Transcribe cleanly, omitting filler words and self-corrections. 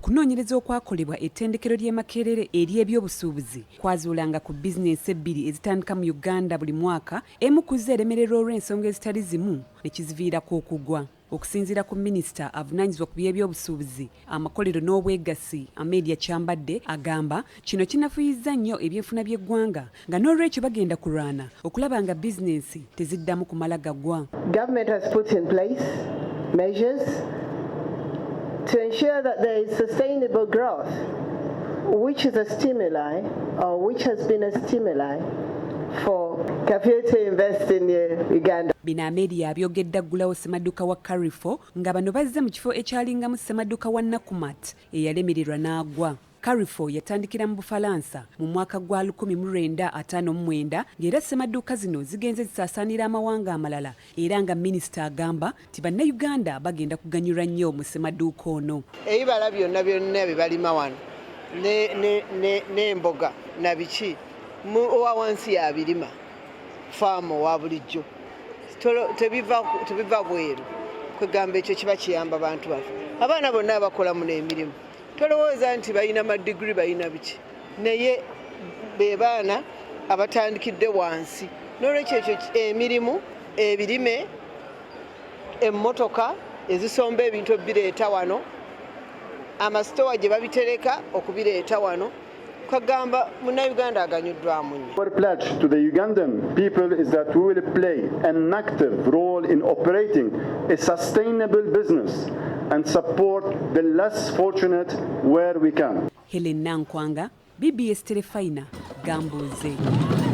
Okunoonyereza okwakolebwa ettendekero ly'e Makerere ery'ebyobusuubuzi kwazuula nga ku bizinensi ebbiri ezitandika mu Uganda buli mwaka, emu ku zo eremererwa olw'ensonga ezitali zimu ne kiziviirako okugwa. Okusinziira ku minisita avunaanyizibwa ku by'ebyobusuubuzi, amakolero n'obwegassi, Amelia Kyambadde agamba kino kinafuyizza nnyo ebyenfuna by'eggwanga nga n'olwekyo bagenda kulwana okulaba nga bizinensi teziddamu kumala gagwa. Government has put in place measures to ensure that there is sustainable growth, which is a stimuli, or which has been a stimuli for Carrefour to invest in Uganda. Bino Amelia abyogedde aggulawo ssemadduuka wa Carrefour nga bano bazze mu kifo ekyalingamu ssemadduuka wa Nakumatt eyalemererwa n'agwa. Carrefour yatandikira mu Bufalansa mu mwaka gwa 1959 ng'era ssemadduuka zino zigenze zisaasaanira amawanga amalala era nga minisita agamba nti Bannayuganda bagenda kuganyulwa nnyo mu ssemadduuka ono. Ebibala byonna byonna bye balima wano n'emboga na biki owa wansi yabirima faamu owa bulijjo tebiva bweru kwegamba ekyo kiba kiyamba bantu baffe abaana bonna abakola muno emirimu tolowooza nti balina madiguri balina biki naye be baana abatandikidde wansi n'olwekyo ekyo emirimu ebirime emmotoka ezisomba ebintu ebireeta wano amasitowa gye babitereka okubireeta wano kwagamba munnayuganda aganyuddwamu nnyo. Our pledge to the Ugandan people is that we will play an active role in operating a sustainable business and support the less fortunate where we can. Helen Nankwanga, BBS Terefayina, Gambuuze.